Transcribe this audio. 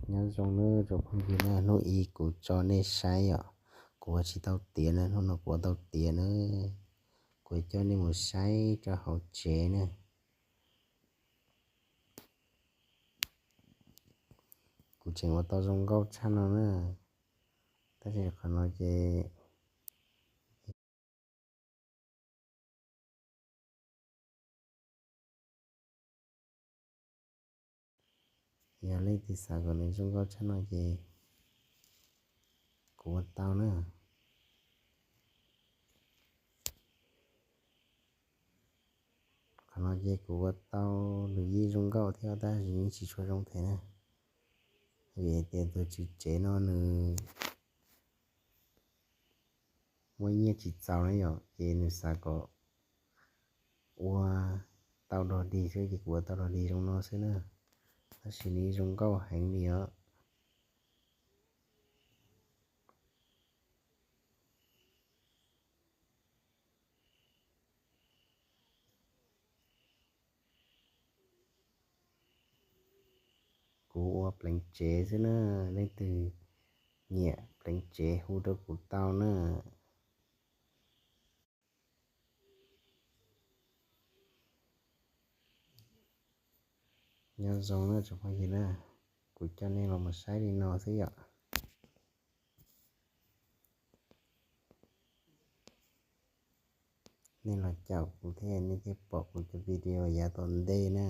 Nyob zoo nawb tsoom phooj ywg na, hnub ib kuv tso nej saib yom, kuv ua tsis tau tiav na, hnub no kuv ua tau tiav na, kuv coj nej mus saib rau hauv tsev na. Kuv tseem ua tau zoo nkauj tshaj no na, tab sis qhov no ces yog leej twg xav kom nws zoo nkauj tshaj no ces kuv ua tau na. Qhov no ces kuv ua tau nws yeej zoo nkauj thiab tab sis yeej tsis tshua zoo thiab na, vim tias tus tswv tsev no nws muaj nyiaj tsis txaus na yom, ces nws xav kom ua tau dog dig xwb ces kuv ua tau dog dig zoo no xwb na, tab sis nws zoo nkauj heev li os. Kuv ua pleev tsev xwb na, leej twg nyiam pleev tsev hu rau kuv tau na. Nyob zoo na tsoom phooj ywg na, kuv coj nej los mus saib li no xwb yom. Nej los caum kuv thiab nej thiaj pom kuv cov video yav tom ntej na.